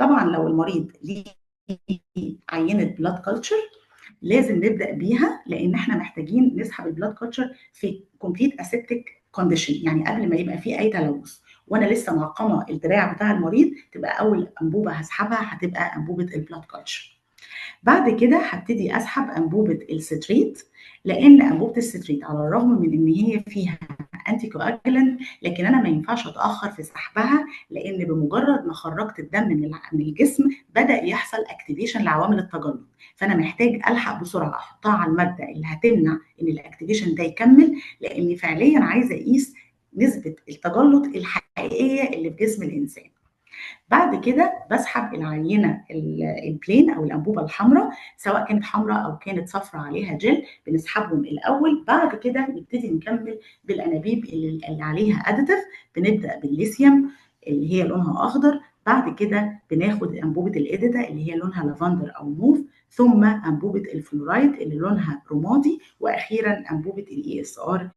طبعا لو المريض ليه عينه blood culture لازم نبدا بيها، لان احنا محتاجين نسحب ال blood culture في complete aseptic condition، يعني قبل ما يبقى فيه اي تلوث، وانا لسه معقمه الدراع بتاع المريض، تبقى اول انبوبة هسحبها هتبقى انبوبة ال blood culture. بعد كده هبتدي اسحب انبوبة ال citrate، لان انبوبة ال citrate على الرغم من ان هي فيها anticoagulant، لكن انا ما ينفعش اتاخر في سحبها، لان بمجرد ما خرجت الدم من الجسم بدا يحصل activation لعوامل التجلط، فانا محتاج الحق بسرعة احطها على المادة اللي هتمنع ان ال activation ده يكمل، لاني فعليا عايزه اقيس نسبه التجلط الحقيقية اللي في جسم الانسان. بعد كده بسحب العينة ال plain او الانبوبة الحمراء، سواء كانت حمراء او كانت صفراء عليها جل، بنسحبهم الاول. بعد كده نبتدي نكمل بالانابيب اللي عليها additive. بنبدا بالليثيوم اللي هي لونها اخضر، بعد كده بناخد انبوبة ال EDTA اللي هي لونها لافندر او موف، ثم انبوبة الفلورايد اللي لونها رمادي، واخيرا انبوبة ال ESR.